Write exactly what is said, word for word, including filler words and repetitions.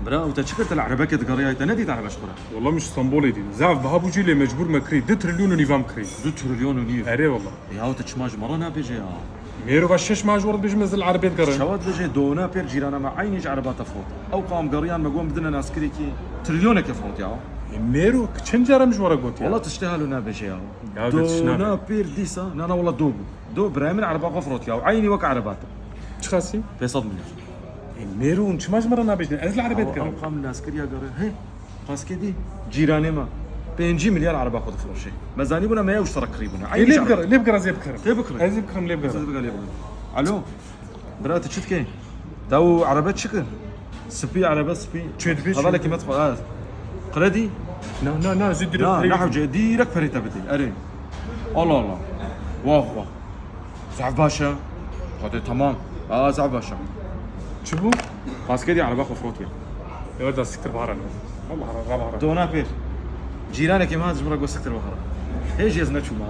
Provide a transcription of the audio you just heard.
Bira, û te çi kir, te li erebekê digeriyayî, te nedît erebe ji xwe re? Wallah min ji Stenbolê dît. Zaf biha bû cî lê mecbûr me kirî. Du trilyon û nîv em kirî. Du trilyon û nîv. Erê wallah. Ya te çima ji me re nabêje ya? Mêro va şeş mah ji we re dibêjim ez li erebê digerim. Çawa dibêje, dona pêr cîrana me eynî ji erebata firot. Ew qam geriyan me got bidine naskirêkî trilyoneke firot ya. E, Mêro çend cara min ji we re gotiye? Wallah tiştê halo nabêje ya. Ya, de tişt nabe. Dona pêr dîsa, na na wallah do bû. Do birayê min ereba xwe firot ya. Eynî wek ereba te. Çiqasî? Pênc sed milyar. E, Mêro hûn çima ji min re nabêjin? Ez li erebê digerim. Ew qam naskiriya gere. He? Paskê dî cîranê me pêncî milyar ereba xwe difiroşe. Me zanîbûna me ya û ji te re kirîbûna. Ê, lê bigere, lê bigere ez ê bikirim. Tê bikirim. Ez ê bikirim, lê bigere. Tê bigere, lê bigere. Alo. Bira, tu çi dikê? Te û erebe çi kir? Spî, erebe spî. Çi dibê, çi? Hevalekî me dixwe, ha. Kredî? Na, na, na, zî direk. Na, ne hewce, direk perê te bidê. Erê. Allah Allah. Wah, wah. Zaf baş e. Hadi tamam. Aa, zaf baş e. Çi bû? Paskê dî ereba xwe firotiye. Ê, da siktir bahara. Allah Allah, bahara. Dona pêr. Cîranekê me hat ji min re got siktir bahara. Hê jî ez neçûma.